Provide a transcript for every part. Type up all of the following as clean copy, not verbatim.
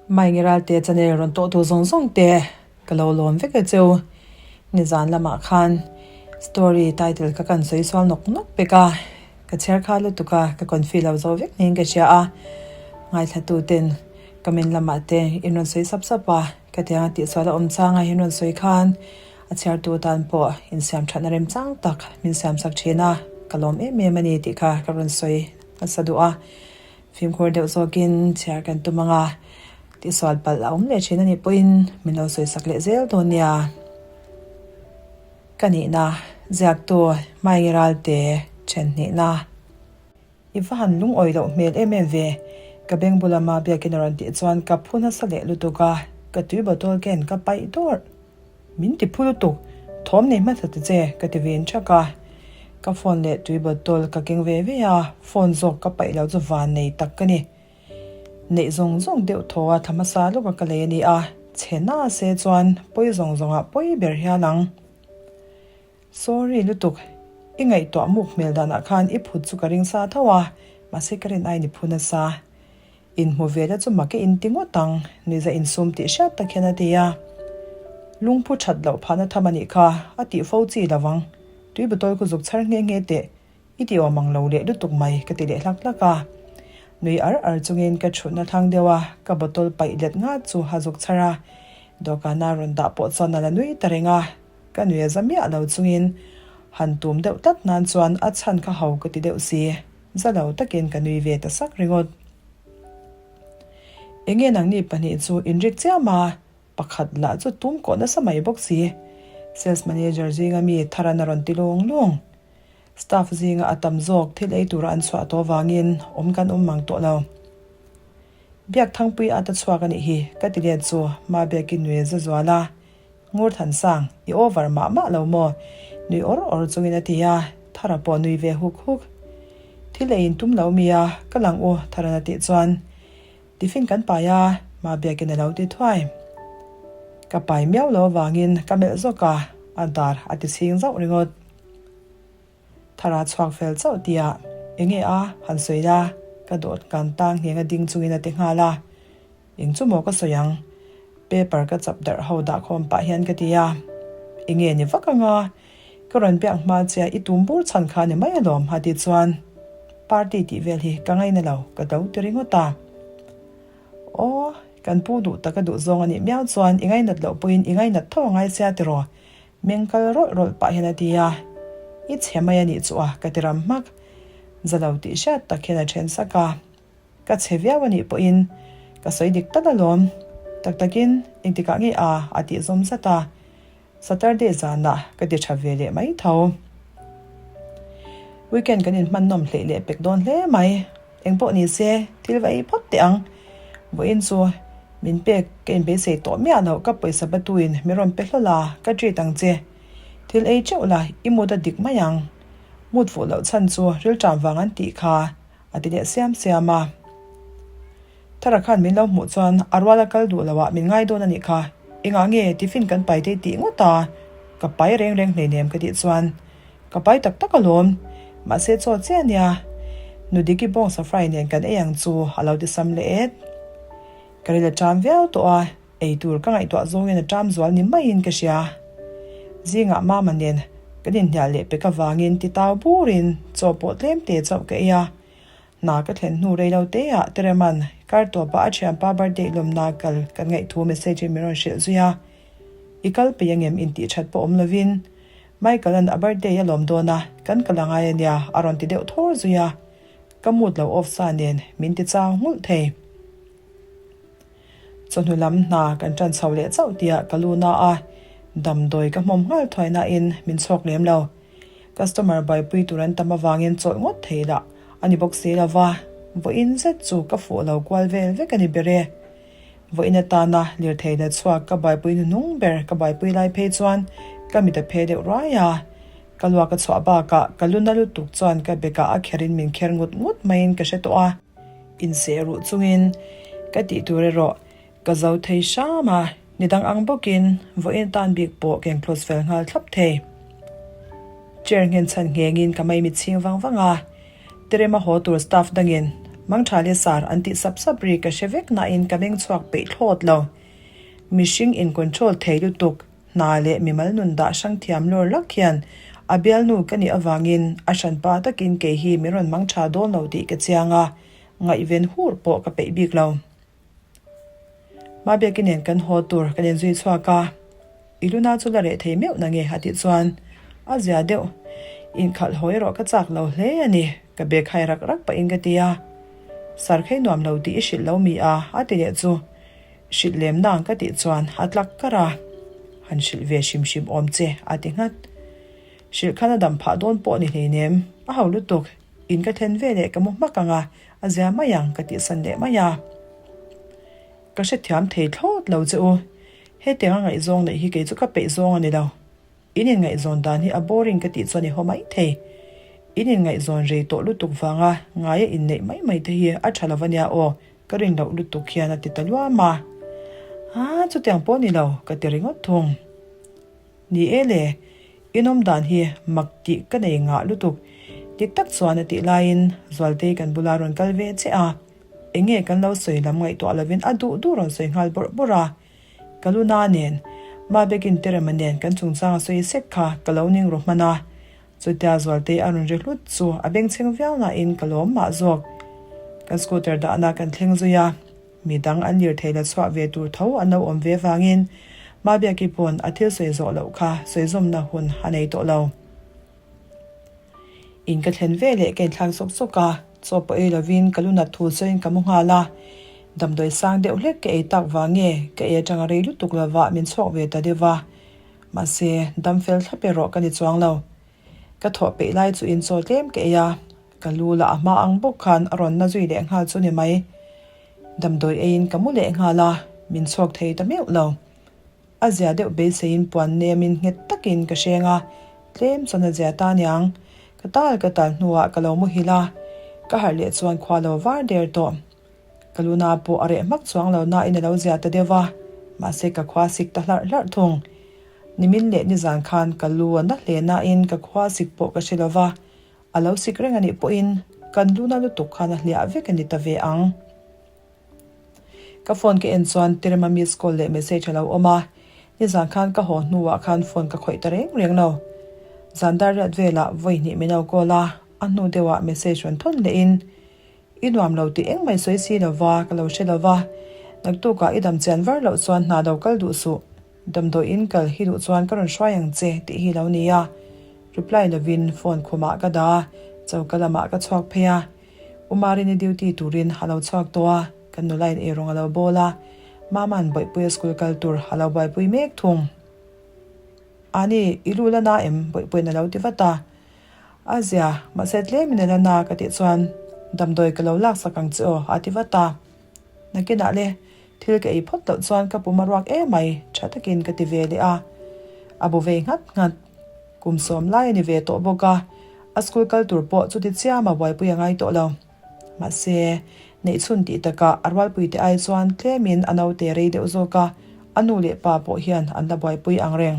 Maingiralte channel rawn tawh tu zawng zawng te ka lo lawm vek a cheu. Nizan lamah khan story title kha kan sawi sual nawk nawk pek a, ka chhiar kha lutuk a, ka confi lo zo vek niin ka hria a. Ngaithla ten comment lamah te in rawn sawi sap sap a, ka tiang a tihsual a awm chang a in rawn sawi khan a chhiartu tan pawh insiam thatna remchang tak min siam sak thin a, ka lawm em em a ni tih kha ka rawn sawi nasa duh a. Fimkhur deuh zawkin chhiar kan tum ang a, tihsual palh a awm leh thin a nih pawhin min lo sawisak leh zel dawn nia. Ka nihna, ziaktu Hmaingi Ralte then hnihna. I va han lungawi loh hmel em em ve, ka beng bula ma biakin a rawn tih chuan ka phu nasa leh lutuk a, ka tui bottle ken ka paih dawrh. Min ti phu lutuk, thawm nei hmasa ta che ka ti vin thak a. Ka phone leh tui bottle ka keng ve ve a, phone zawk ka paih lo chu van nei tak ka ni. Neih zawng zawng deuh thaw a thla hmasa lawka ka lei a ni a, chhe na se chuan pawi zawng zawngah pawi ber hial ang. Sorry lutuk, i ngaihtuah muk hmel danah khan i phut chu ka ring sa tho a, mahse ka rin aiin i phu nasa. Inhmu ve la chu mak i inti ngawt ang, nuiza insum tih hriat tak hian a ti a. Lungphu that loh phahna tham a nih kha, a tih fo chi lo vang. Tui bottle khu zuk chhar nghe nghe teh, i ti awm ang lo leh lutuk mai ka ti leh hlak hlak a. Nui ar ar chungin ka thutna thlang deuh a, ka bottle paih let ngat chu a zuk chhar a. Dawhkana rawn dah pawh chuan a la nui ta reng a. Ka nui a za miah lo chungin han tum deuh tlat nan chuan a chhan kha ho ka ti deuh si. Za lo takin ka nui ve ta sak ringawt. Enge nangni pahnih chu inrik chiam a, pakhat lah chu tum kawh nasa mai bawk si. Sales manager zinga mi Tharan a rawn ti lung lung. Staff zinga a tam zawk thil ei tura an chhuah tawh vangin awm kan awm mang tawh lo. Biak Thangpui ata chhuak a nih hi ka ti let chu Ma Biakin nui a za zual a. Ngur Thansang, i over mah mah lo maw? Nui awr awr chungin a ti a, Thara pawh nui ve huk huk. Thil ei in tum lo mi a, ka lang u, Tharan a tih chuan. Tiffin kan pai a, Ma Biakin a lo ti thuai. Ka pai miau lo avangin ka melh zawk a, a dar a ti chhing zauh ringawt. Thara chhuak fel chauh tia, Enge a? Han sawi la, ka dawt kan tang ngheng a ding chungin a ti nghal a. Eng chu maw ka sawi ang? Paper ka chap darh ho dah khawm pah hian ka ti a. Enge ni vak anga? Ka rawn biak hma che a i tum bur chhan kha ni mai alawm ha ti chuan party tih vel hi ka ngaina lo ka do ti ringawt a. Aw, kan pu duh tak a duh zawng a nih miau chuan i ngainat loh pawhin i ngainat tho angai sia tiraw? Meng kal rawlh rawlh pah hian a ti a, I chhe mai a nih chu a ka ti ram hmak. Za lo tih hriat tak hian a then sak a. Ka chhe viau a nih pawhin ka sawi dik tak alawm. Tak takin engtikah nge a a tih zawm zat a, Saturday zanah ka ti tha ve leh mai tho. Weekend kan inhman nawm hleih leh pek dawn hle mai. Eng pawh ni se, thil va ei phawt teh ang. Vawiin chu min pek ka inbeisei tawh miah loh ka pawisa batuin min rawn pe hlawl a, ka treat ang che. Thil ei teuh la, i mood a dik mai ang. Mood fuh loh chhan chu rilṭam vang an tih kha. A ti leh siam siam a. Thara khan min lo hmuh chuan a rual a kal duh lo ah min ngai dawn a nih kha. Engah nge tiffin kan pai tei tih ngawt a? Ka pai reng reng hleinem ka tih chuan ka pai tak tak alawm. Mahse chaw chiah a nia. Nudiki bawngsa fry nen kan ei ang chu a lo ti sam leh et. Ka ril a ṭam viau tawh a. Ei tur ka ngaihtuah zawngin a ṭam zual ni maiin ka hria. Zingah Mama nen kan inhnial leh pek avangin ti tau burin chaw pawh tlem te chauh ka ei a. Hna ka thlen hnu rei lo teah Terema'n kar tawpah a thianpa birthday lawmna kal kan ngaihthu message in min rawn hrilh zui a. I kal peih angem intih that pawh awm lovin Michael-a'n a birthday a lawm dawn a, kan kal angai ania a rawn ti deuh thawr zui a. Ka mood lo off sa nen min ti chau nghulh thei. Chawhnu lam hna kan ṭan chho leh chauh tia ka lu na a, damdawi ka hmawm nghal thuai nain min chhawk lem lo. Customer buaipui tur an tam avangin chawlh ngawt thei lah a ni bawk si lo va, vawiin zet chu ka fuh lo kual vel vek a ni ber e. Vawiin atana lirthei la chhuak ka buaipui hnuhnung ber ka buaipui lai phei chuan ka mit a phe deuh ruai a, ka luak a chhuah bakah ka lu na lutuk chuan ka bekah a kherin min kher ngut ngut maiin ka hre tawh a. Inseh ruh chungin ka tih tur erawh ka zo thei hram a, ni dang ang bawkin vawiin tan bik pawh ka enclose fel nghal thlap thei. Chair nghen chhan nghengin ka maimi chhing vang vang a, Terema haw tur staff dangin. Mangtha leh sar an tih sap sap ri ka hre vek nain ka meng chhuak peih thlawt lo. Mihring in control thei lutuk, hna leh mimal nun dah hrang thiam lawr lak hian a bialnu ka nih avangin a hranpa takin kei hi min rawn mangtha dawn lo tih ka chiang a, ngaihven hur pawh ka peih bik lo. Mabiaki nen kan haw tur kan inzui chhuak a, I luna chu la reh thei meuh na nge a tih chuan a zia deuh. Inkhalh haw erawh ka chak lo hle a ni, ka bag hai rak rak pahin ka ti a. Sarkhei nuam lo tih i hrilh lo mi a a ti leh chu. Hrilh lem nang ka tih chuan a tlak kar a, Han hrilh ve hrim hrim awm che a ti nghat. Hrilh khan a dam phah dawn pawh ni hleinem, a ho lutuk. In ka thlen ve leh ka mu hmak ang a, a zia mai ang ka tihsan leh mai a. Ka hrethiam thei thlawt lo che u. Hetiang a ngaihzawng neih hi kei chu ka peih zawng a ni lo. In inngaihzawn dan hi a boring ka tih chuan i haw mai thei. In inngaihzawn rei tawh lutuk vanga ngaia inneih mai mai te hi a tha lo a nia aw, ka rin loh lutuk hian a ti ta luam a. Aa chutiang pawh ni lo ka ti ringawt thung. Ni e le, inawm dan hi mak tih ka nei ngah lutuk. Dik tak chuan a tih laiin Zualtei kan bula rawn kal ve che a, eng nge kan lo sawi lam ngaihtuah lovin a duh duh rawn sawi nghal bawrh bawrh a. Ka luna nen, Mabekin Terema nen kan chungchang a sawi sek kha ka lo ning ru hman a. Chutia Zualtei a rawn ri hlut chu a bengchheng viau nain ka lawm mah zawk. Kan scooter dahna kan thleng zui a. Mi dang an lirthei la chhuah ve tur tho an lo awm ve vangin Mabiaki pawn a thil sawi zawh loh kha sawi zawmna hun a nei tawh lo. In ka thlen ve leh ka inthlak zawk zawk a, chaw pawh ei lovin ka lu nat thu sawiin ka mu nghal a. Damdawi sang deuh hlek ka ei tak vang nge ka ei atanga rei lutuk lovah min chhuak ve ta deuh va. Mahse, dam fel thlap erawh ka ni chuang lo. Ka thawh peih lai chu in chaw tlem ka ei a, Ka lu lah a hma ang bawk khan a rawn na zui leh nghal chu ni mai. Damdawi eiin ka mu leh nghal a, min chhuak thei ta meuh lo. A zia deuh beiseiin puan nemin nghet takin ka hreng a, tlem chuan a zia ta niang. Ka tal ka tal hnuah ka lo muhil a, ka harh leh chuan khua lo var der tawh. Ka lu na pawh a reh hmak chuang lo nain a lo zia ta deuh va, mahse ka khua sik ta hlarh hlarh thung. Nimin leh nizan khan ka lu a na hle nain ka khua sik pawh ka hre lo va, A lo sik reng a nih pawhin kan luna lutuk khan a hliah vek a ni ta ve ang. Ka phone ka en chuan Terema miss call leh message a lo awm a, nizan khan ka haw hnuah khan phone ka khawih ta reng reng lo. Zan dar riat velah vawi hnih min lo call a, a hnu deuhah message rawn thawn lehin, I nuam lo tih engmah i sawi si lo va, ka lo hre lo va, naktukah i dam chian var loh chuan hna lo kal duh suh. Damdawiin kal hi duh chuan ka rawn hruai ang che tih hi lo ni a. Reply lovin phone khumah ka dah a, choka lamah ka chhuak phei a. U Marini duty turin a lo chhuak tawh a, kan nula in eirawng a lo bawl a. Mama'n Bawihpuia school kal tur a lo buaipui mek thung. Ani, i lu la na em? Bawihpuiin a lo ti vat a. A zia, mahse tlemin a la na ka tih chuan damdawi ka lo laksak ang che aw a ti vat a. Nakinah le, Thil ka ei phawt loh chuan ka pum a ruak emai, tha takin ka ti ve leh a. A bu vei nghat nghat. Kum sawm lai a ni ve tawh bawk a, a school kal tur pawh chuti chiama buaipui a ngai tawh lo. Mahse, neihchhun tih takah a rualpuite ai chuan tlemin a naute rei deuh zawk a, a nu leh pa pawh hian an la buaipui ang reng.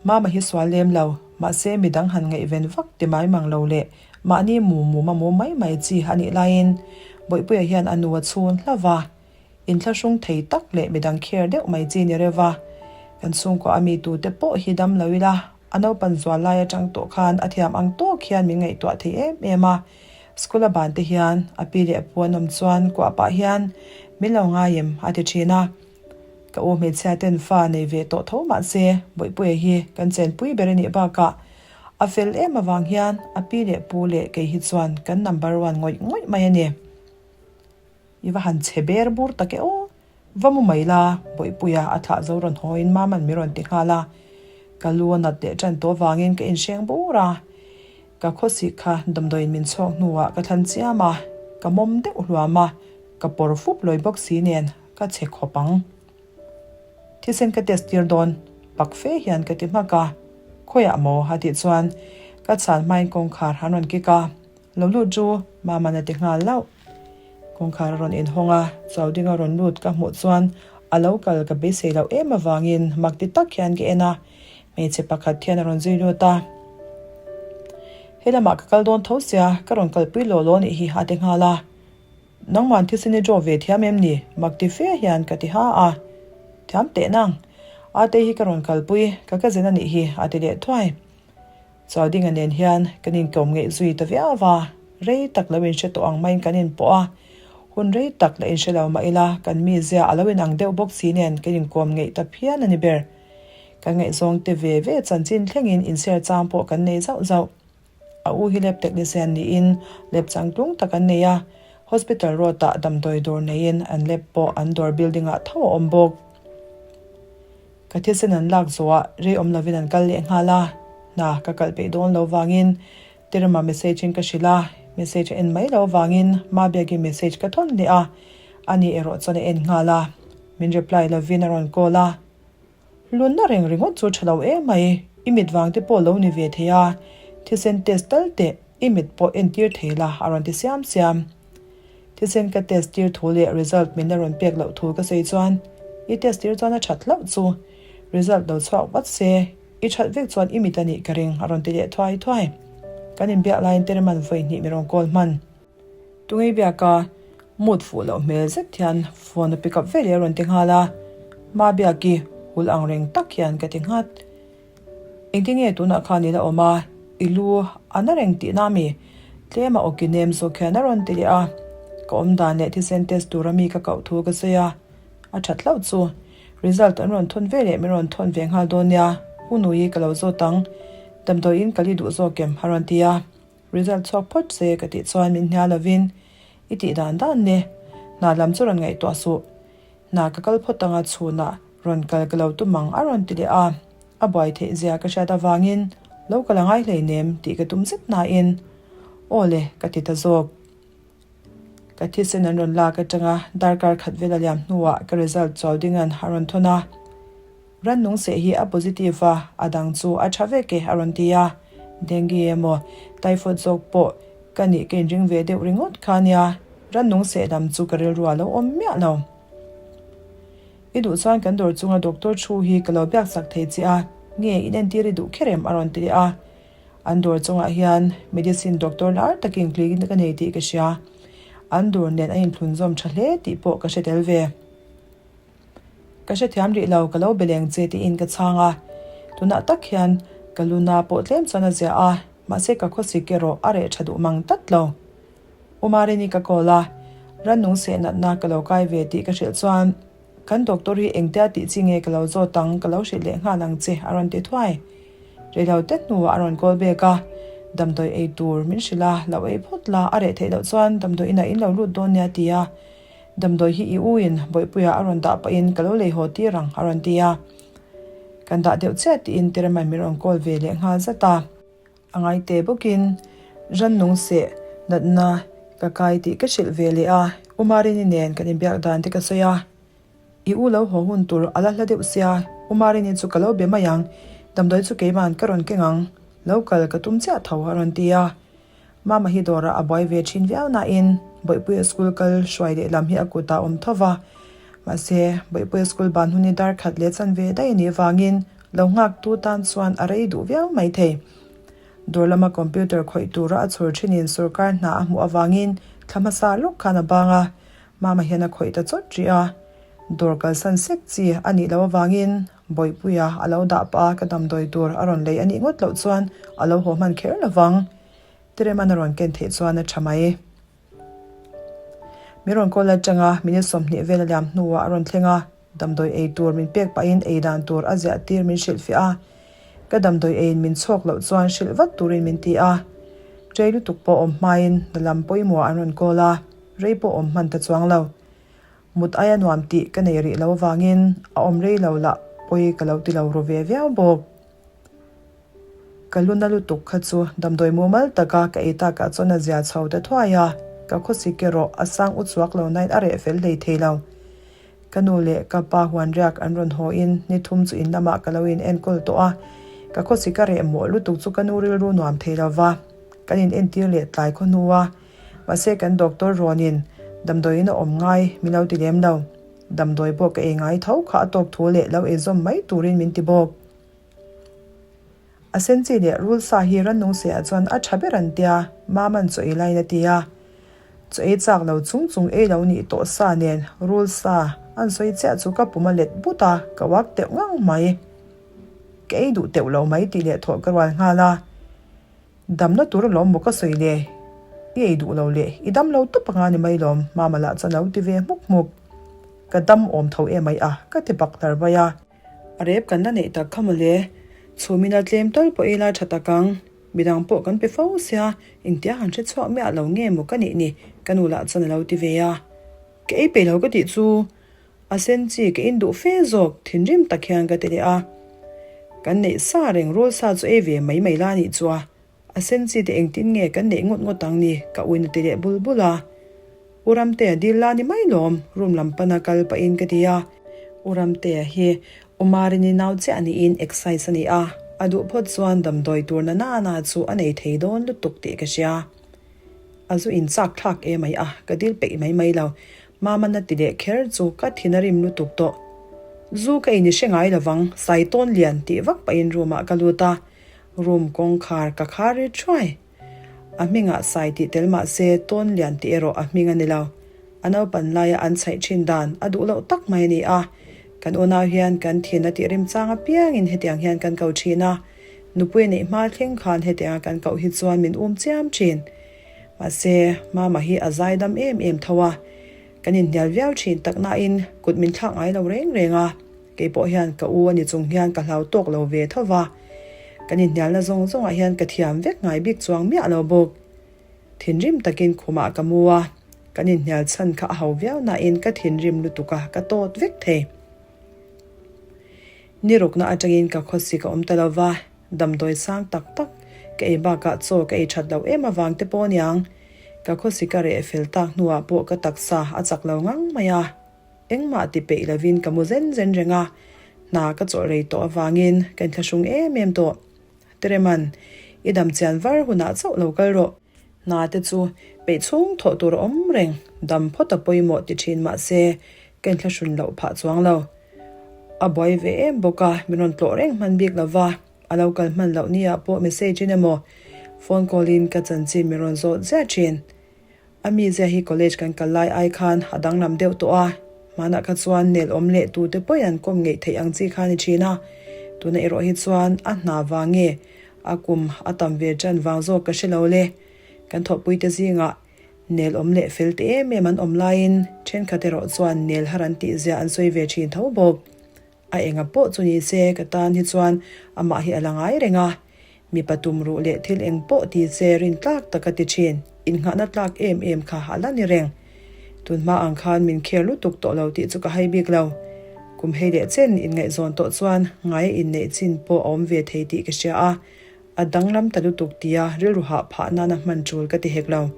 Mama hi sual lem lo, mahse midang han ngaihven vak ti mai mang lo leh mahni mu mum a mu mai mai chi a nih laiin Bawihpuia hian a nu a chhun hla va, inthlahrung thei tak leh midang kher deuh mai chi ni reuh va. Kan chhungkaw a mi tute pawh hi dam lo ila, a naupan zual lai atang tawh khan a thiam ang tawk hian min ngaihtuah thei em em a. School a ban te hian a pi leh a pu an awm chuan kuah pah hian min lo ngai em a ti thin a. Ka u hmeichhia ten fa nei ve tawh tho mahse Bawihpuia hi kan chenpui ber a nih bakah a fel em avang hian a pi leh pu leh kei hi chuan kan number one ngawih ngawih mai a ni. I va han chhe ber bur tak e aw, va mu mai la Bawihpuia a thlah zo rawn hawiin Mama'n mi rawn ti nghal a, ka lu a nat leh tan tawh avangin ka inhreng bur a, ka khawsik kha damdawiin min chhawk hnuah ka thlan chiam a, ka mawm deuh hluam a, ka pawr fup lawi bawk si nen. Ka chhe khawp ang. Thisen ka test tir dawn, pak fe hian ka ti hmak a. Khawiah maw? a tih chuan ka chhan hmain kawngkhar an rawn kik a. Lo lut chu Mama'n a ti nghal lauh. Kawngkhar a rawn inhawng a, Chaudinga rawn lut ka hmuh chuan a lo kal ka beisei loh em avangin mak ti tak hian ka en a. Hmeichhe pakhat hian a rawn zui lut a. He lamah ka kal dawn tho sia, ka rawn kalpui law law nih hi a ti nghal a. Nangman thisen i draw ve thiam em ni? Mak ti fe hian ka ti ha a. Thiam teh nang. Ate hi ka rawn kalpui, ka cousin a nih hi a ti leh thuai. Chaudinga nen hian kan inkawm ngeih zui ta viau va, rei tak lo inhre tawh ang maiin kan inpawh a. Hun rei tak la inhre lo mah ila kan mizia a lo inang deuh bawk si nen kan inkawm ngeih ta phian a ni ber. Kan ngaihzawng te ve ve chanchin thlengin inshare chang pawh kan nei zauh zauh. A u hi lab technician niin lab changtlung tak an nei a, hospital road ah damdawi dawr neiin an lab pawh an dawr building ah tho a awm bawk. Ka thisen an lak zawhah rei awm lovin an kal leh nghal a, hna ka kalh peih dawn lo vangin Terema message in ka hrilh a, message a en mai lo vangin Mabiaki message ka thawn leh a, ani erawh chuan a en nghal a, min reply lovin a rawn call a. Lunna reng ringawt chu tha lo em mai, i mit vang te pawh lo ni ve thei a, thisen test tal teh i mit pawh entir thei la a rawn ti siam siam. Thisen ka test tir thu leh result min la rawn pek loh thu ka sawi chuan i test tir chuan a that hlauh chu result lo chhuak vat se, i that vek chuan i mit a nih ka ring a rawn ti leh thuai thuai. Kan inbiak laiin Tereman vawi hnih mi rawn call hman. Tungei biaka mood fuh loh hmel zet hian phone a pick up veleh a rawn ti nghal a, Ma Biaki hul ang reng tak hian ka ti nghat. Engtin nge tunah khan i la awm a, i lu a na reng tihna ami? Tlema awki nem zawk hian a rawn ti leh a, ka awm dan leh thisen test tura mi ka koh thu ka sawi a, a that hlauh chu. Result an rawn thawn veleh min rawn thawn ve nghal dawn nia, U Nui ka lo zawt ang, damdawiin ka li duh zawk em? a rawn ti a. Result chhuak phawt se ka tih chuan min hnial lovin i tih dan dan ne, hna lam chu rawn ngaihtuah suh. Hna ka kal phawt anga chhunah rawn kal ka lo tum ang a rawn ti leh a, a buai theih zia ka hriat avangin lo kal a ngai hleinem tih ka tum zet nain aw le ka ti ta zawk. Ka thisen an rawn lak atanga darkar khat vel a liam hnuah ka result chuau dingan a rawn thawn a. Rannung seh hi a positive a, a dang chu a tha vek e a rawn ti a. Dengue emaw typhoid zawk pawh ka nih ka inring ve deuh ringawt kha nia, rannung seh lam chu ka rilru a lo awm miah lo. I duh chuan kan dawr chunga doctor thu hi ka lo biak sak thei che a, nge in entir i duh kher em a rawn ti leh a. An dawr chungah hian medicine doctor lar takin clinic a nei tih ka hria. An dawr nen a inthlunzawm tha hle tih pawh ka hre tel ve. Ka hrethiam rih lo, ka lo be leng che tiin ka chhang a. Tunah tak hian ka luna pawh tlem chuan a ziah a, mahse ka khawsik erawh a reh tha duh mang tlat lo. Umarini ka call a, rannung seh natna ka lo kai ve tih ka hrilh chuan kan doctor hi engtia tih chi nge ka lo zawt ang, ka lo hrilh leh nghal ang che a rawn ti thuai. Reilo te hnuah a rawn call back a, damdawi ei tur min hrilh a, lo ei phawt la, a reh theih loh chuan damdawi inah in lo lut dawn nia ti a. Damdawi hi i u in Bawihpuia a rawn dah pahin ka lo lei haw tir ang a rawn ti a. Kan dah deuh chiah tiin Terema'n min rawn call ve leh nghal zat a. A ngaite bawkin rannung seh natna ka kai tih ka hrilh ve leh a, U Marini nen kan inbiak dan te ka sawi a. I u lo haw hun tur a la hla deuh sia, U Marini chu ka lo be mai ang, damdawi chu keima'n ka rawn keng ang, lo kal ka tum chiah tho a rawn ti a. Mama hi dawrah a buai ve thin viau nain Bawihpuia school kal hruai leh lam hi a kutah a awm tho va. Mahse, Bawihpuia school ban hun hi dar khat leh chan ve daih a nih vangin lo nghaktu tan chuan a rei duh viau mai thei. Dawr lama computer khawih tura a chhur thinin sorkar hna a hmuh avangin thla hmasa lawk khan a bang a, Mama hian a khawih ta chawt rih a. Dawr kalsan sek chi a nih loh avangin Bawihpuia a lo dah pah a, ka damdawi tur a rawn lei a nih ngawt loh chuan a lo haw hman kher lo vang. Tireman a rawn ken theih chuan a tha mai. Min rawn call atanga minute 20 vel a liam hnuah a rawn thleng a, damdawi ei tur min pek pahin ei dan tur a ziah tir min hrilhfiah a. Ka damdawi eiin min chhawk loh chuan hrilh vat turin min ti a. Rei lutuk pawh awm hmain hna lam pawimawh an rawn call a, rei pawh awm hman ta chuang lo. Mut aia nuam tih ka nei rih lo avangin a awm rei lo lah pawi ka lo ti lo ru ve viau bawk. Ka lu na lutuk kha chu damdawi mumal taka ka ei takah chuan a zia chho ta thuai a, ka khawsik erawh a sang u chuak lo nain a reh fel hlei thei lo. Ka nu leh ka pa huan riak an rawn haw in ni thum chu in lamah ka lo in enkawl tawh a, ka khawsik a reh mawh lutuk chu ka nu rilru nuam thei lo va, kan in entir leh tlai khaw hnu a. Mahse kan doctor rawnin damdawiin a awm ngai min lo ti lem lo. Damdawi pawh ka ei ngai tho kha a tawk thu leh lo ei zawm mai turin min ti bawk. A sen chi leh rul sa hi rannung se ah chuan a tha ber an tia, Maman chaw ei laiin a ti a. Chaw ei chak lo chung chung ei lo nih tawh sa nen rul sa an sawi chiah chu ka pum a let but a, ka uak teuh ngang mai. Ka ei duh teuh lo mai tih leh thawh ka rual nghal a. Damna tur alawm maw ka sawi le? I ei duh lo le, i dam lo tawp anga ni mai lawm, Mama lah chuan a lo ti ve hmuk hmuk. Ka dam awm tho em mai a, ka ti bak hlar mai a. A rep kan la neih tak kha mawle, chhumina tlem tal pawh ila tha tak ang, midang pawh kan pe fo sia, engtia han hre chhuak miah lo nge maw ka nih ni, ka nu lah chuan a lo ti ve a. Ka ei peih lo ka tih chu A sen chi ka in duh fe zawk thinrim tak hian ka ti leh a. Kan neih sa reng rul sa chu ei ve mai mai la nih chu a. A sen chi te engtin nge kan neih ngawt ngawt ang ni ka uina ti leh bul bul a. U Ramtea dil la ni mai lawm room lam pana kal pahin ka ti a. U Ramtea hi U Marini nau chiah niin excise a ni a, a duh phawt chuan damdawi tur na na na chu a nei thei dawn lutuk tih ka hria. A zu in chak thlak em ai a, ka dil peih mai mai lo. Mama na ti leh kher chu ka thin a rim lutuk tawh. Zu ka in i hre ngai lovang, sai tawn lian tih vak pahin room ah ka lut a, room kawngkhar ka khar ri thuai. A hmingah sai tih tel mah se tawn lian tih erawh a hming a ni lo. A naupan laia an chhaih thin dan a duh loh tak mai a ni a, kan unau hian kan thin a tih rim chang apiangin hetiang hian kan ko thin a, nupui neih hma thleng khan hetianga kan koh hi chuan min um chiam thin. Mahse, Mama hi a zaidam em em tho a, kan inhnial viau thin tak nain kut min thlak ngai lo reng reng a, kei pawh hian ka u a ni chung hian ka hlau tawk lo ve tho va, kan inhnialna zawng zawngah hian ka thiam vek ngai bik chuang miah lo bawk. Thinrim takin khumah ka mu a, kan inhnial chhan kha a ho viau nain ka thinrim lutuk a, ka tawt vek thei. Ni rukna atangin ka khawsik a awm ta lo va, Damdawi sang tak tak ka ei bakah chaw ka ei that loh em avang te pawh aniang. Ka khawsik a reh fel tak hnuah pawh ka taksa a chak lo ngang mai a. Engmah ti peih lovin ka mu zen zen reng a, hna ka chawlh rei tawh avangin ka inthlahrung em em tawh. Tereman, i dam chian var hunah chauh lo kal rawh. Hna te chu peih chhung thawh tur a awm reng, dam phawt a pawimawh ti thin mah se ka inthlahrun loh phah chuang lo. A buai ve em bawk a, min rawn tlawh reng hman bik lo va, a lo kal hman loh ni ah pawh message in emaw phone call in ka chanchin min rawn zawt ziah thin. A mizia hi college kan kal lai ai khan a danglam deuh tawh a, hmanah kha chuan nel awm leh tute pawhin an kawm ngeih theih ang chi kha a ni thin a, tuna erawh hi chuan a hna vang nge a kum a tam ve ṭan vang zawk ka hre lo le. Kan thawhpuite zingah nel awm leh fel te em em an awm laiin ṭhenkhat erawh chuan nel har an tih zia an sawi ve ṭhin tho bawk. A enga pawh chu ni se ka tan hi chuan amah hi a la ngai reng a, mipa tum ruh leh thil eng pawh ti se rin tlak tak a ti thin, innghahna tlak em em kha a la ni reng. Tun hma ang khan min kher lutuk tawh lo tih chu ka hai bik lo. Kum hei leh chen inngaihzawn tawh chuan ngai a inneih chin pawh a awm ve thei tih ka hria a, a danglam ta lutuk tia rilru hah phah nana hman tul ka ti hek lo.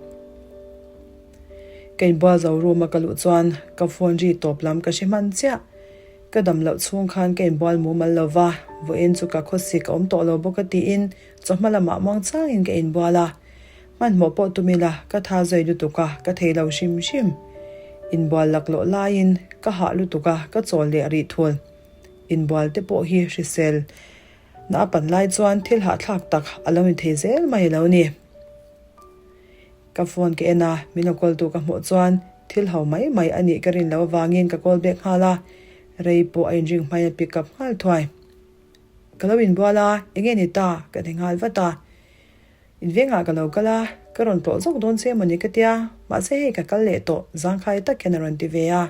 Ka inbual zo room a ka luh chuan ka phone ri tawp lam ka hre hman chiah. Ka dam loh chhung khan ka inbual mumal lo va, vawiin chu ka khawsik a awm tawh lo bawk a tiin chawhma lamah muangchangin ka inbual a. Hmanhmawh pawh tum ila ka tha zui lutuk a, ka thei lo hrim hrim. Inbual laklawh laiin ka hah lutuk a, ka chawl leh rih thul. Inbual te pawh hi hrisel na a pan lai chuan thil hahthlak tak a lo ni thei zel mai a lo ni. Ka phone ka en a, min lo call tu ka hmuh chuan thil ho mai mai a nih ka rin loh avangin ka call back nghal a, rei pawh a inring hmain a pick up nghal thuai. Ka lo inbual a, enge ni ta? ka ti nghal vat a. Invengah ka lo kal a, ka rawn tlawh zawk dawn che mawni ka tia, mahse hei ka kal leh tawh, zangkhai tak hian a rawn ti ve a.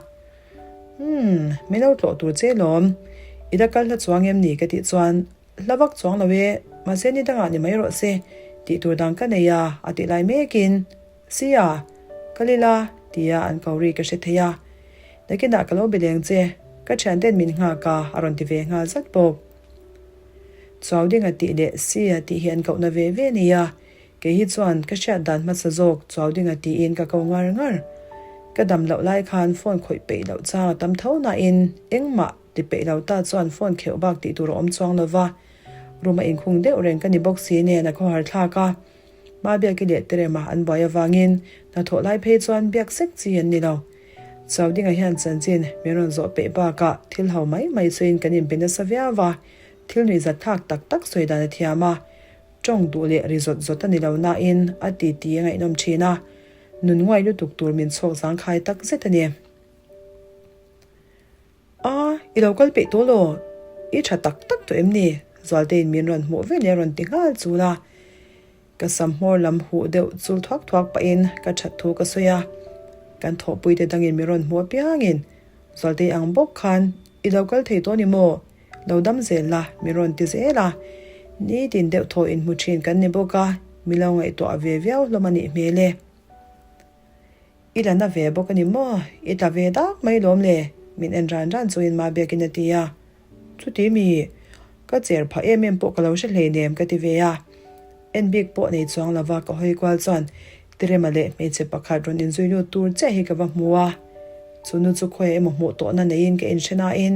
Umm, min lo tlawh tur che lawm, i la kal hla chuang em ni ka tih chuan Hla vak chuang lo e, mahse ni dangah ni mai rawh se, tih tur dang ka nei a, a tih lai mekin, Sia, ka lila, tia an ko ri ka hre thei a. Nakinah ka lo be leng che, ka thianten min nghak a, a rawn ti ve nghal zat bawk. Chuaudinga tih leh Sia tih hi an kohna ve ve nia, kei hi chuan ka hriat dan hmasa zawk Chuaudinga tiin ka ko ngar ngar. Ka dam loh lai khan phone khawih peih loh chang a tam tho nain engmah Ti peih lo ta chuan phone kheuh bak tih tur a awm chuang lo va, room a inkhung deuh reng ka ni bawk si nen a khawhar thlak a. Hma biaki leh Terema an buai avangin hnathawh lai phei chuan biak sek chi an ni lo. Chaudinga hian chanchin min rawn zawh peih bakah thil ho mai mai chuin kan inbe nasa viau va. Thil nuihzat thlak tak tak sawi dan a thiam a, tawng duh leh ri zawt zawt a ni lo nain a titi a ngaihnawm thin a, nun nguai lutuk tur min chhawk zangkhai tak zet a ni. A, i lo kal peih tawh law? I tha tak tak tawh em ni? Zualteiin min rawn hmuh vel leh a rawn ti nghal chul a. Ka sam hmawr lam huh deuh chul thuak thuak pahin ka that thu ka sawi a, kan thawhpuite dangin min rawn hmuh apiangin Zualtei ang bawk khan i lo kal thei tawh ni maw? Lo dam zel la min rawn ti zel a, nitin deuh thaw inhmu thin kan ni bawk a, mi lo ngaihtuah ve viau hlawm a nih hmel e. I la na ve bawk a ni maw? I tla ve dak mai lawm le? Min en ran ran chungin ma biakin a ti a. Chuti mi, ka cher phah em em pawh ka lo hre hleinem ka ti ve a. En bik pawh nei chuang lova ka hawi kual chuan Tirema leh hmeichhe pakhat rawn inzui lut tur chiah hi ka va hmu a. Chu nu chu khawiah emaw hmuh tawhna neiin ka inhre nain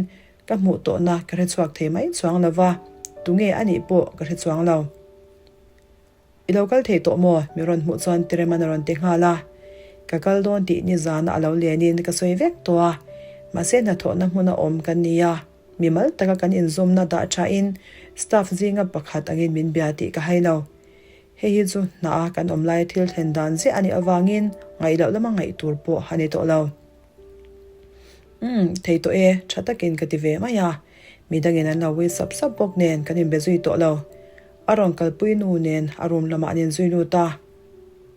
ka hmuh tawhna ka hre chhuak thei mai chuang lova, tunge a nih pawh ka hre chuang lo. I lo kal thei tawh maw? Mi rawn hmuh chuan Tireman a rawn ti nghal a. Ka kal dawn tih nizana a lo lenin ka sawi vek tawh a. Mahse hnathawhna hmuna awm kan ni a, mimal taka kan inzawmna dah thain staff zinga pakhat angin min bia tih ka hai lo. Hei hi chu hna a kan awm laia thil thlen dan ziah a nih avangin ngaih loh lama ngaih tur pawh a ni tawh lo. Umm, thei tawh e, tha takin ka ti ve mai a. Midangin an lo ui sap sap bawk nen kan inbe zui tawh lo. A rawn kalpui nu nen a room lamah an inzui lut a,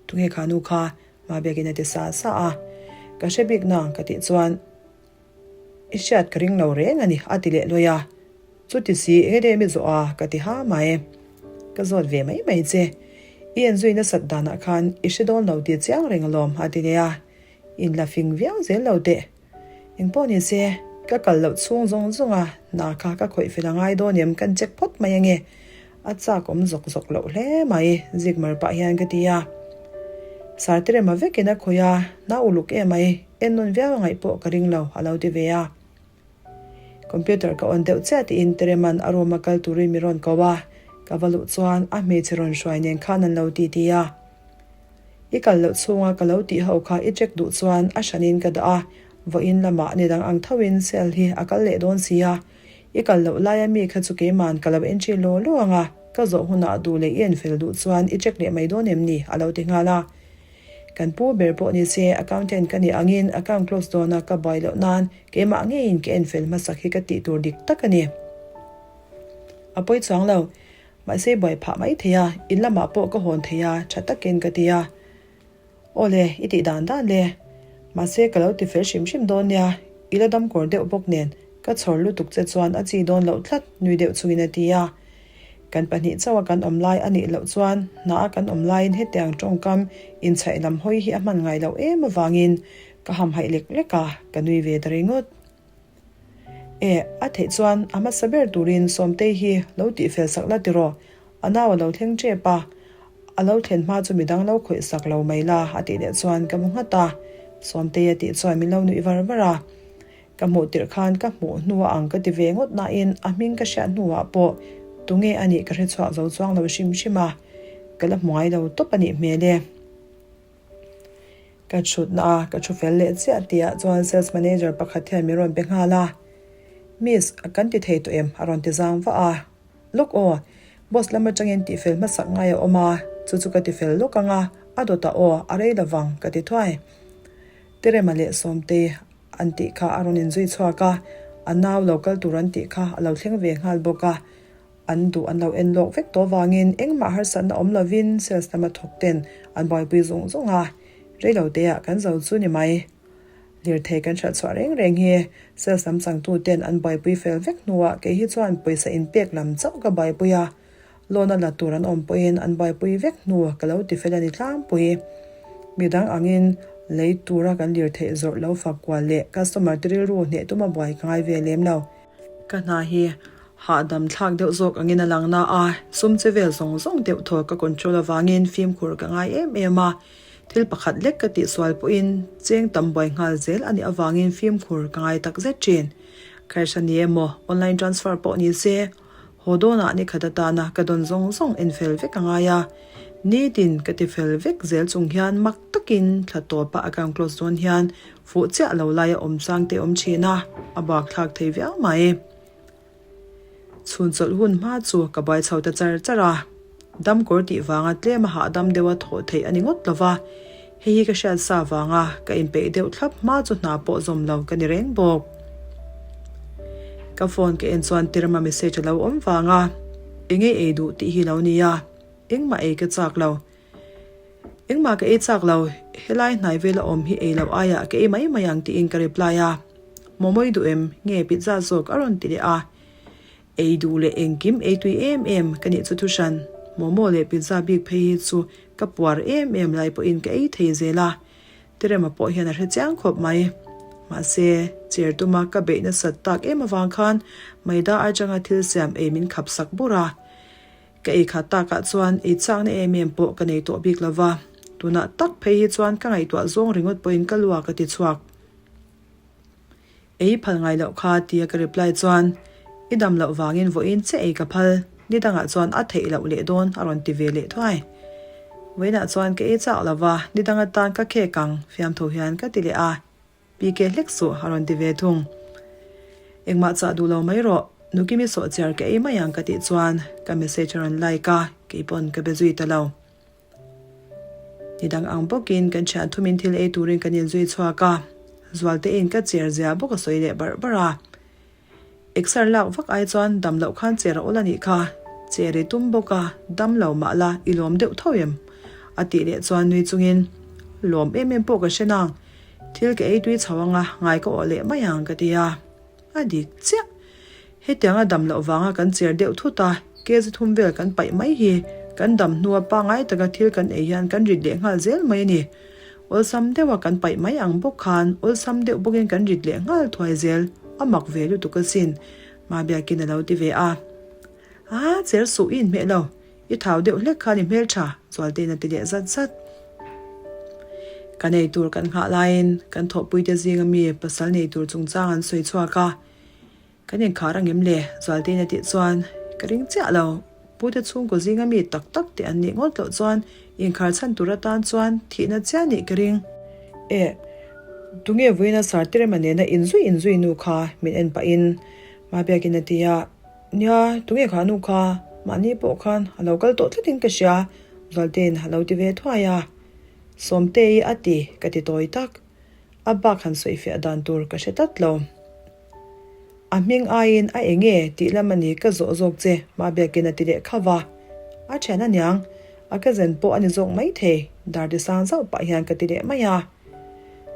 Tunge kha nu kha? Mabiakin a ti sa sa a. Ka hre bik nang ka tih chuan I hriat ka ring lo reng a ni a ti leh luai a. Chuti si enge deuh i zawh a? ka ti ha mai. Ka zawt ve mai mai che. I enzui nasat danah khan i hre dawn lo tih chiang reng alawm a ti leh a. Inla fing viau zel lo teh. Engpawh ni se, ka kal loh chhung zawng zawng a, hna kha ka khawih fel a ngai dawn em kan check phawt mai ange. A chak awm zawk zawk loh hle mai, zik mar pah hian ka ti a. Sartirema vekin a khawih a, hna uluk em mai, en nawn viau a ngaih pawh ka ring lo, a lo ti ve a. Computer ka on deuh chiah tiin Tereman a room a kal turin mi rawn ko a, ka va luh chuan a hmeichhe rawn hruai nen khan an lo titi a. I kal loh chhunga ka lo tih ho kha i check duh chuan a hranin ka dah a, vawiin lamah ni dang ang thoin cell hi a kal leh dawn si a. I kal loh laia mi kha chu keiman ka lo entry law law ang a, ka zawh hunah duh leh i enfel duh chuan i check leh mai dawn em ni? a lo ti nghal a. Kan pu ber pawh ni se accountant ka nih angin account close dawna ka buai loh nan keimah ngeiin ka enfel hmasak hi ka tih tur dik tak a ni. A pawi chuang lo. Mahse buai phah mai thei a, in lamah pawh ka hawn thei a, tha takin ka ti a. Aw le, i tih dan dan le. Mahse ka lo ti fel hrim hrim dawn nia, i la dam kawr deuh bawk nen, ka chhawr lutuk che chuan a chi dawn loh tlat, nui deuh chungin a ti a. Kan pahnih chauha kan awm lai a nih loh chuan hna a kan awm laiin hetiang tawngkam inchhaih lam hawi hi a hman ngai loh em avangin ka hamhaih lek lek a, ka nui ve ta ringawt. E, a theih chuan a hmasa ber turin Sawmtei hi lo tihfel sak la tiraw? A nau a lo thleng tep a, a lo thlen hma chu midang lo khawih sak lo mai la a tih leh chuan ka mu nghat a. Sawmtei a tih chuan min lo nuih var var a. Ka hmuh tirh khan ka hmuh hnu a ang ka ti ve ngawt nain a hming ka hriat hnuah pawh tunge a nih ka hre chhuak zo chuang lo hrim hrim a, ka la hmu ngai lo tawp a nih hmel e. Ka chhutna a, ka thu fel leh chiah tihah chuan sales manager pakhat hian min rawn pe nghal a. Miss, kan ti thei tawh em? a rawn ti zang vah a. Lawk aw, boss lam atangin tihfel hmasak ngai a awm a, chu chu ka tifel lawk ang a, a dawtah aw, a rei lovang, ka ti thuai. Terema leh Sawmtei an tih kha a rawn inzui chhuak a, a nau lo kal tur an tih kha a lo thleng ve nghal bawk a. An duh an lo en lawk vek tawh vangin engmah harsatna awm lovin sales lama thawk ten an buaipui zung zung a, reilo teah kan zo chu ni mai. Lirthei kan hralh chhuah reng reng hi sales lam changtu ten an buaipui fel vek hnuah kei hi chuan pawisa inpek lam chauh ka buaipui a, loan a la tur an awm pawhin an buaipui vek hnu ka lo ti fel a ni tlangpui. Midang angin lei tura kan lirtheih zawrh lo fak kual leh customer te rilru hneh tuma buai ka ngai ve lem lo. Ka hna hi hahdam thlak deuh zawk angin a lang na a, sum che vel zawng zawng deuh thaw ka control avangin fimkhur ka ngai em em a, thil pakhat lek ka tihsual pawhin cheng tam buai nghal zel a nih avangin fimkhur ka ngai tak zet thin. Cash a ni emaw, online transfer pawh ni se, haw dawnah ni khat atana ka dawn zawng zawng en fel vek a ngai a, nitin ka ti fel vek zel chung hian mak takin thla tawpa account close dawn hian Fuh chiah lo laia awm chang te awm thin a, a bak thlak thei viau mai. Chhun chawlh hun hma chu ka buai chho ta char char a. Dam kawr tih vanga tlem a hahdam deuha thawh theih a ni ngawt lo va, hei hi ka hriat sa vanga ka inpeih deuh thlap hma chu hna pawh zawm lo ka ni reng bawk. Ka phone ka en chuan Tirama message a lo awm vanga eng ei ei duh tih hi lo nia, engmah ei ka chak lo. Engmah ka ei chak lo, helai hnai vela awm hi ei loh aiah ka ei mai mai ang tiin ka reply a. Momo i duh em? Nge pizza zawk a rawn ti leh a. Ei duh leh engkim ei tui em em ka nih chu thuhran, momo leh pizza bik phei hi chu ka puar em em lai pawhin ka ei thei zel a, Terema pawh hian a hre chiang khawp mai. Mahse, chair tuma ka beih nasat tak em avang khan maida atanga thil siam ei min khap sak bur a. Ka ei khat takah chuan ei chakna em em pawh ka nei tawh bik lova, tunah tak phei hi chuan ka ngaihtuah zawng ringawt pawhin ka lua ka ti chhuak. Ei phal ngai loh kha tia ka reply chuan, I dam loh vangin vawiin che ei ka phal, ni dangah chuan a theih loh leh dawn a rawn ti ve leh thuai. Vawiinah chuan ka ei chak lo va, ni dang atan ka khek ang, fiamthu hian ka ti leh a. PK hlek suh a rawn ti ve thung. Engmah chah duh lo mai rawh, Nukimi sawhchiar ka ei mai ang ka tih chuan ka message a rawn like a, keipawn ka be zui ta lo. Ni dang ang bawkin kan thian thumin thil ei turin kan inzui chhuak a, Zualtein ka cher zia bawk a sawi leh barh barh a. Exer lak vak ai chuan dam loh khan cher a awl a nih kha, cher i tum bawk a, dam lo mah la i lawm deuh tho em? A tih leh chuan nui chungin, Lawm em em pawh ka hre nang, thil ka ei tui chho anga ngai ka awh leh mai ang ka ti a. A dik chiah. Hetianga dam loh vanga kan cher deuh thut a, kg thum vel kan paih mai hi kan dam hnua pangngai taka thil kan ei hian kan rit leh nghal zel mai a ni. Awlsam deuha kan paih mai ang bawk khan awlsam deuh bawkin kan rit leh nghal thuai zel, a mak ve lutuk asin, Mabiakin a lo ti ve a. Aa, cher suh i inhmeh lo, i thau deuh hlek khan i hmeltha, Zualtein a ti leh zat zat. Ka nei tur kan nghah laiin kan thawhpuite zinga mi pasal nei tur chungchang an sawi chhuak a. Kan inkhar angem le? Zualtein a tih chuan, Ka ring chiah lo. Pute chhungkaw zinga mi tak tak te an nih ngawt loh chuan inkhar chhan tur atan chuan thihna chiah nih ka ring. Eh, tunge vawiina Sartirema nena inzui inzui nu kha min en pahin Mabiakin a ti a, Nia, tunge kha nu kha? Mahni pawh khan a lo kal tawh tlatin ka hria, Zualtein a lo ti ve thuai a. Sawmtei a ti, ka ti tawi tak. A bak han sawifiah dan tur ka hre tlat lo. A hming aiin a eng nge tih lam a ni ka zawh zawk che Mabiakin a ti leh kha va. A thian a niang, a cousin pawh a ni zawk mai thei, dar ti sang zauh pah hian ka ti leh mai a.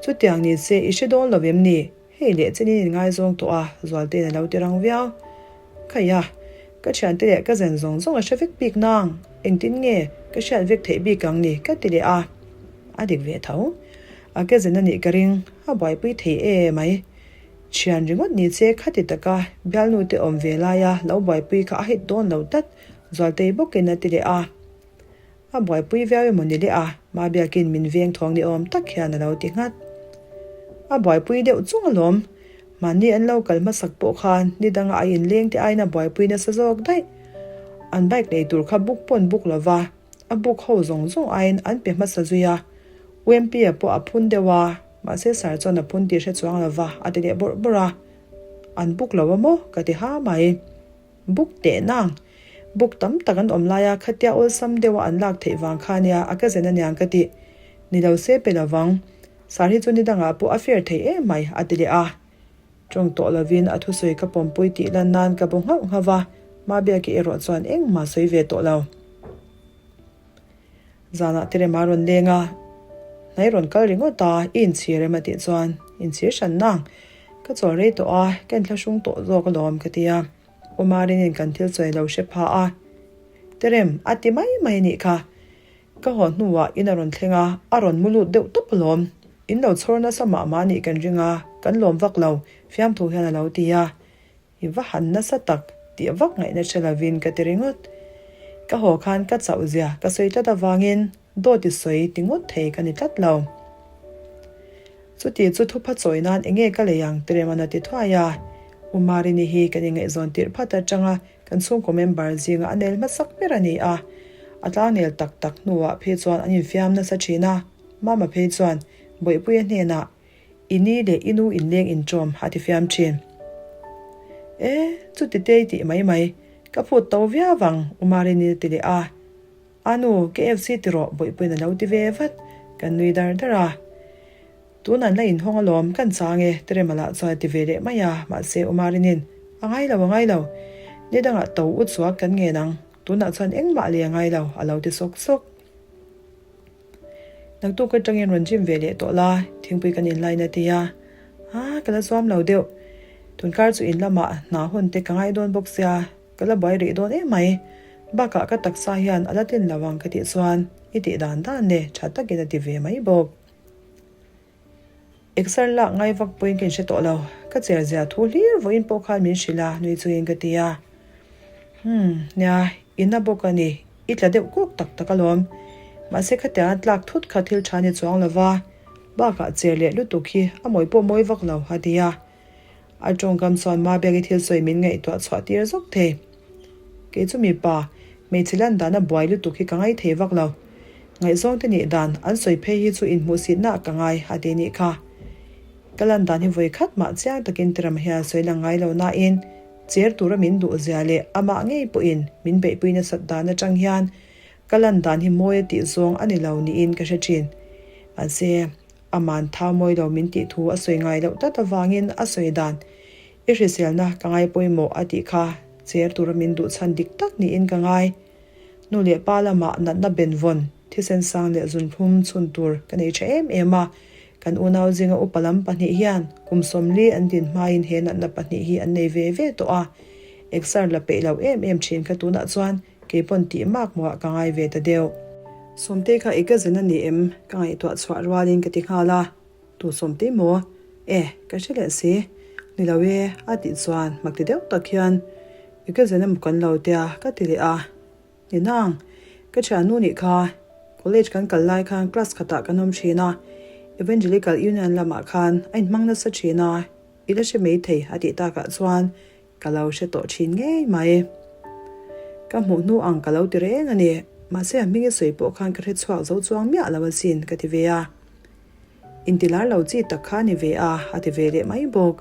Chutiang ni se i hre dawn lo em ni? Hei leh chen in inngaizawng tawh a, Zualtein a lo ti rang viau. Khaih a, ka thiante leh cousin zawng zawng a hre vek bik nang, engtin nge ka hriat vek theih bik ang ni ka ti leh a. A dik ve tho. A cousin a nih ka ring, a buaipui thei e mai. Thian ringawt ni che khati taka bialnu te awm ve laia lo buaipui kha a hit dawn lo tlat, Zualtei bawkin a ti leh a. A buaipui viau emaw ni leh a, Mabiakin min veng thawng ni awm tak hian a lo ti nghat. A buaipui deuh chung alawm, mahni an lo kal hmasak pawh khan ni danga a inleng te aiin a buaipui nasa zawk daih. An bike lei tur kha buk pawn buk lova, a buk ho zawng zawng aiin an pe hmasa zui a, UMP-a pawh a phun deuh a. Mahse Sir chuan a phun tih hre chuang lo va, a ti leh bawrh bawrh a. An buk lo a maw? Ka ti ha mai. Buk teh nang. Buk tam tak an awm lai a, khatia awlsam deuh a an lak theih vang kha nia, a ka zen aniang ka ti. Ni lo se pe lo vang. Sir hi chu ni dangah pawh a fair thei em mai, a ti leh a. Tawng tawh lovin a thusawi ka pawmpui tih lan nan ka bu nghauh nghauh va, Mabiaki erawh chuan engmah sawi ve tawh lo. Zanah te rem a rawn leng a, hnai rawn kal ringawt a, i inchhir em a tih chuan, Inchhir hran nang, ka chawl rei tawh a, ka inthlahrung tawh zawk alawm ka ti a, U Marinin kan thil chawi lo hre pha a, Terem a ti mai mai anih kha, ka haw hnuah in a rawn thleng a, a rawn mu lut deuh tawp alawm, in lo chhawr nasa mah mah anih kan ring a, kan lawm vak lo, fiamthu hian a lo ti a. I va han nasa tak tih vak ngaihna hre lovin ka ti ringawt. Ka haw khan ka chauh zia ka sawi tlat avangin dawt i sawi ti ngawt thei ka ni tlat lo. Chuti chu thupha chawi nan enge ka lei ang Tiremana ti thuai a. U Marini hi kan ingaihzawn tirh phat atanga kan chhungkaw member zinga a nel hmasak ber a ni a. A tlangnel tak tak hnuah phei chuan an infiam nasa thin a. Mama phei chuan Bawihpuia hnenah I ni leh i nu inleng inṭawm a ti fiam ṭhin. E, chuti te i tih mai mai. Ka phut to viau ang, U Marini a ti leh a. A nu, KFC ti rawh, Bawihpuiin a lo ti ve vat. Kan nui dar dar a. Tun an la inhawng alawm, kan chang e, Terema lah chuan a ti ve leh mai a, mahse U Marinin, A ngai lo, a ngai lo. Ni dangah to u chuak kan ngen ang, tunah chuan engmah lei a ngai lo, a lo ti sawk sawk. Naktuk atangin rawn gym ve leh tawh la, thingpui kan inlain a ti a. Aa, ka la zuam lo deuh. Tunkar chu in lamah hna hun te ka ngai dawn bawk sia, ka la buai rih dawn em mai. Bakah ka taksa hian a la tlin lo ang ka tih chuan i tih dan dan le tha takin a ti ve mai bawk. Exer lak ngai vak pawhin ka inhre tawh lo. Ka cher zia thu hlir vawiin pawh khan min hrilh a, nui chungin ka ti a. Umm, nia, i na bawk a ni. I tla deuh kuk tak tak alawm. Mahse khatianga tlak thut kha thil tha ni chuang lo va, bakah cher leh lutuk hi a mawi pawh mawi vak lo, a ti a. A tawngkam chuan Mabiaki thil sawi min ngaihtuah chhuah tir zawk thei. Kei chu mipa, hmeichhe lan dana buai lutuk hi ka ngai thei vak lo. Ngaihzawng te nih dan an sawi phei hi chu inhmuhsitna ah ka ngai, a ti nih kha. Ka lan dan hi vawi khat mah chiang takin Tirama hian sawi lang ngai lo nain, cher tura min duh zia leh amah ngei pawhin min beihpui nasat dan atang hian ka lan dan hi mawi a tih zawng a ni lo niin ka hre thin. Mahse. Aman thau mawi lo min tih thu a sawi ngai loh tlat avangin a sawi dan, I hriselna ka ngai pawimawh a tih kha cher tura min duh chhan dik tak niin ka ngai. Nu leh pa lamah natna benvawn, thisen sang leh zunhlum chhun tur ka nei tha em em a, kan unau zinga upa lam pahnih hian kum 40 an din hmain he natna pahnih hi an nei ve ve tawh a, exer la peih lo em em thin kha tunah chuan Kei pawn tih mak hmuhah ka ngai ve ta deuh. Sawmtei kha i ka zin a ni em? Ka ngaihtuah chhuah rualin ka ti nghal a. Tu Sawmtei maw? E, ka hre leh si. Ni lo e, a tih chuan mak ti deuh tak hian i ka zin emaw kan lo tia ka ti leh a. Ni nang, ka thiannu nih kha. College kan kal lai khan class khatah kan awm thin a, Evangelical Union lamah khan a inhmang nasa thin a, i la hre mai thei a tih takah chuan Ka lo hre tawh thin ngei mai. Ka hmuh hnu ang ka lo ti reng a ni. Mahse a hming i sawi pawh khan ka hre chhuak zo chuang miah lo asin ka ti ve a. Inti lar lo chi tak kha a ni ve a, a ti ve leh mai bawk.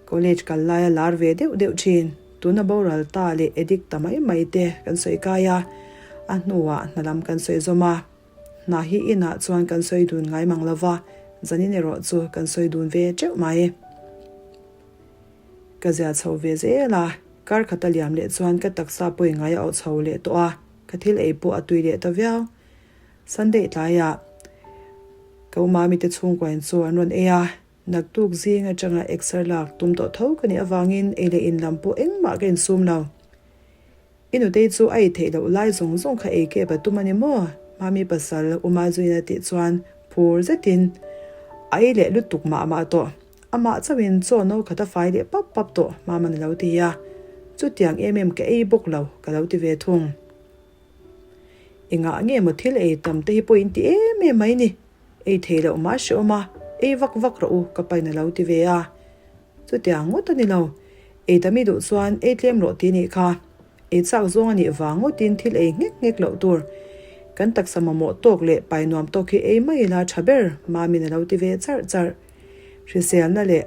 College kal laia lar ve deuh deuh thin, tuna boral ta leh addict ta mai mai te kan sawi kai a, a hnuah hna lam kan sawi zawm a. Hna hi inah chuan kan sawi dun ngai mang lo va, zanin erawh chu kan sawi dun ve teuh mai. Ka zia chho ve zel a, kar khat a liam leh chuan ka taksa pawi ngai a auh chho leh tawh a, ka thil ei pawh a tui leh ta viau. Sunday tlaiah ka umami te chhungkuain chu an rawn ei a, naktuk zing atanga exer lak tum tawh tho ka nih avangin ei leh in lam pawh engmah ka insum lo. I nutei chu a ei theih loh lai zawng zawng kha ei kep a tum a ni maw? Mami pasal Uma zuiin a tih chuan phur zetin a ei leh lutuk mah mah tawh. Amah chauhin chaw no khat a fai leh pap pap tawh Mama'n a lo ti a, chutiang em em ka ei bawk lo ka lo ti ve thung. Engah nge maw thil ei tam te hi pawh in ti em em mai ni, ei thei loh mah hreawm a, ei vak vak rawh u ka pain a lo ti ve a. Chutiang ngawt a ni lo, ei tam i duh chuan ei tlem rawh ti nih kha. Ei chak zawng a nih vang ngawtin thil ei nghek nghek loh tur. Kan taksa mamawh tawk leh pai nuam tawk hi ei mai ila tha ber, Mamin a lo ti ve charh charh. Hriselna leh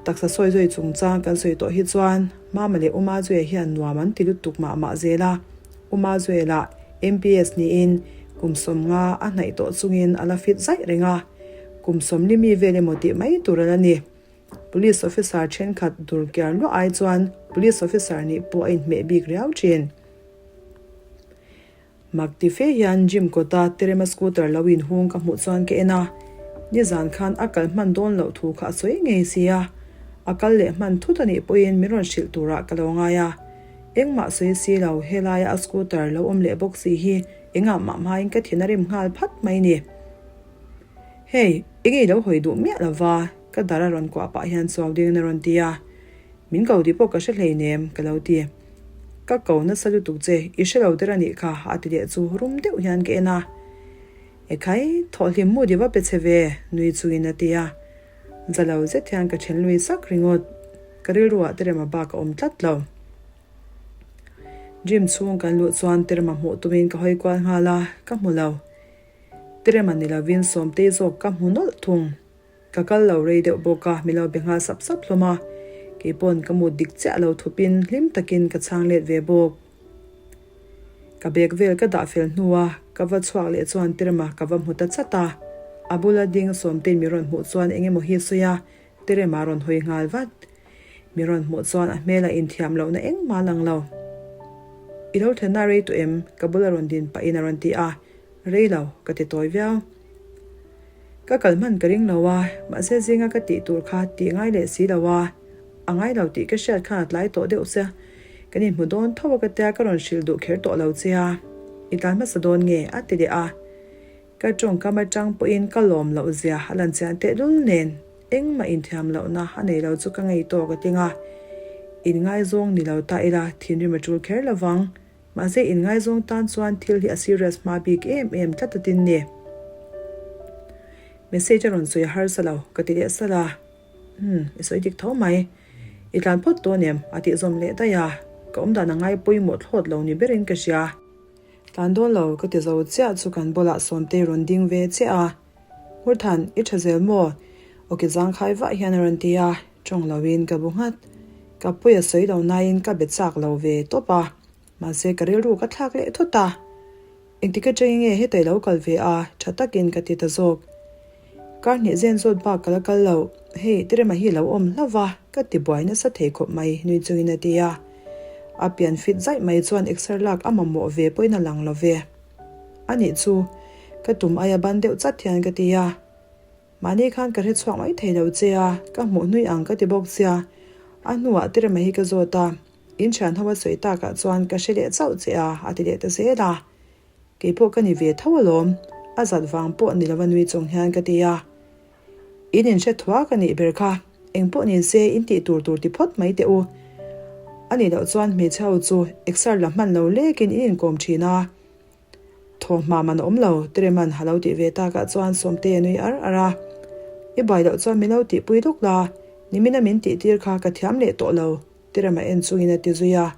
taksa sawi zawi chungchang kan sawi tawh hi chuan Mama leh Uma Zuia hian nuam an ti lutuk mah mah zel a. Uma Zuia lah MPS niin kum 50 a hnaih tawh chungin a la fit zaih reng a, kum 40 mi vel emaw tih mai tur a la ni. Police officer thenkhat dur kiar luah ai chuan police officer nih pawh a inhmeh bik riau thin. Mak ti fe hian gym kawta Terema scooter lo inhung ka hmuh chuan ka en a, nizan khan a kal hman dawn loh thu kha a sawi ngei si a, a kal leh hman thut a nih pawhin min rawn hrilh turah ka lo ngai a. Engmah sawi si lo helaia a scooter lo awm leh bawk si hi engah mah hmain ka thin a rim nghal phat mai ni. Hei, enge i lo hawi duh miah lova? Ka dar a rawn kuah pah hian chuau ding in a rawn ti a, Min ko tih pawh ka hre hleinem, ka lo ti. Ka ko nasa lutuk che, i hre lo der a nih kha, a ti leh chu rum deuh hian ka en a. Ekhai, thawhhlim mu di va pe che ve, nui chungin a ti a. Za lo zet hian ka then lui sak ringawt, ka rilruah Terema bak a awm tlat lo. Gym chhung kan luh chuan Terema hmuh tumin ka hawi kual nghal a, ka hmu lo. Terema ni lovin Sawmtei zawk ka hmu nawlh thung. Ka kal lo rei deuh bawk a, min lo be nghal sap sap hlawm a. Keipawn ka mut dik chiah lo thupin hlim takin ka chhang let ve bawk. Ka bag vel ka dah fel hnua ka va chhuak leh chuan Terema ka va hmu ta chat a. A bula ding Sawmtein mi rawn hmuh chuan eng emaw hi sawi a, Terema rawn hawi nghal vat. Mi rawn hmuh chuan a hmel a inthiam lohna engmah a lang lo. I lo thlenna rei tawh em? Ka bula rawn din pahin a rawn ti a, Rei lo, ka ti tawi viau. Ka kal hman ka ring lo a, mahse zinga ka tih tur kha tih ngai leh si lo a, a ngai lo tih ka hriat khan a tlai tawh deuh sia, kan inhmu dawn tho a ka tia ka rawn hrilh duh kher tawh lo che a, i tlan hmasa dawn nge? a ti leh a. Ka tawngkam atang pawhin ka lawm loh zia a lan chian tehlul nen engmah inthiam lohna a nei lo chu ka ngei tawk a ting a, inngaizawng ni lo ta ila thinrim a tul kher lovang. Mahse inngaizawng tan chuan thil hi a serious hma bik em em tlat a tin ni. Message a rawn sawi a harsa lo, ka ti leh salh a. Umm, i sawi dik tho mai. I tlan phawt dawn em? a tih zawm leh daih a. Ka awmdan a ngai pawimawh thlawt lo ni berin ka hria. Tlan dawn lo, ka ti zo chiah chu kan bulah Sawmtei rawn ding ve chiah a. Hmurthan, i tha zel maw? Awki zangkhai vah hian a rawn ti a, tawng loin ka bu nghat. Ka pawi a sawi lo nain ka be chak lo ve tawp a. Mahse ka rilru ka thlak leh thut a, engtik atangin nge heta i lo kal ve a, tha takin ka ti ta zawk. Kar hnih zen zawt bak ka la kal lo, hei Terema hi a lo awm hlauh va, ka ti buai nasa thei khawp mai nui chungin a ti a. A pian fit zaih mai chuan exer lak a mamawh ve pawhin a lang lo ve. Anih chu, ka tum aia ban deuh chat hian ka ti a. Mahni khan ka hrechhuak mai thei lo che a, ka hmuh hnui ang ka ti bawk sia, a hnuah Terema hi ka zawt a. In thian ho a sawi takah chuan ka hre leh chauh che a, a ti leh ta zel a. Kei pawh ka ni ve tho alawm, a zat vang pawh ni lova nui chung hian ka ti a. In inhre thuak a nih ber kha, eng pawh ni se in tih tur tur ti phawt mai teh u. A nih loh chuan hmeichhe ho chu exer la hman lo lekin in inkawm thin a. Thaw hma man a awm lo, Tereman ha lo tih ve takah chuan Sawmtei a nui ar ar a. I buai loh chuan min lo tihpui lawk la, nimina min tihtir kha ka thiam leh tawh lo. Tirama en chungin a ti zui a,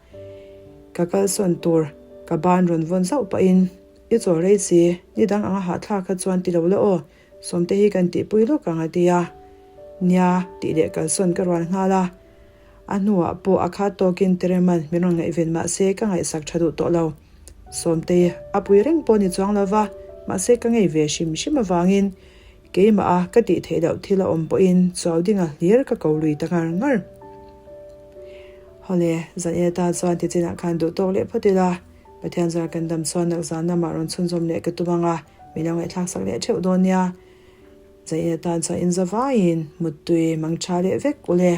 Ka kalsawn tur ka ban rawn vawn zauh pahin, I chaw rei si, ni dang anga hahthlak kha chuan ti lo la aw, Sawmte hi kan tihpui lawk ang a ti a. Nia, tih leh kalsawn ka rual nghal a. A hnuah pawh a khat tawkin Tireman min rawn ngaihven mahse ka ngaihsak tha duh tawh lo. Sawmte a pui reng pawh ni chuang lo va, mahse ka ngei ve hrim hrim avangin Keimah a ka tih theih loh thil a awm pawhin chuau dinga hlir ka ko lui ta ngar ngar. Hawle, zan ina ta chuan ti chinah khan duh tawk leh phawt ila, Pathian zar kan dam chuan nak zan lamah rawn chhunzawm leh ka tum ang a, min lo ngaihthlak sak leh theuh dawn nia. Zan ina tan chuan inzavaiin muttui mang tha leh vek ule.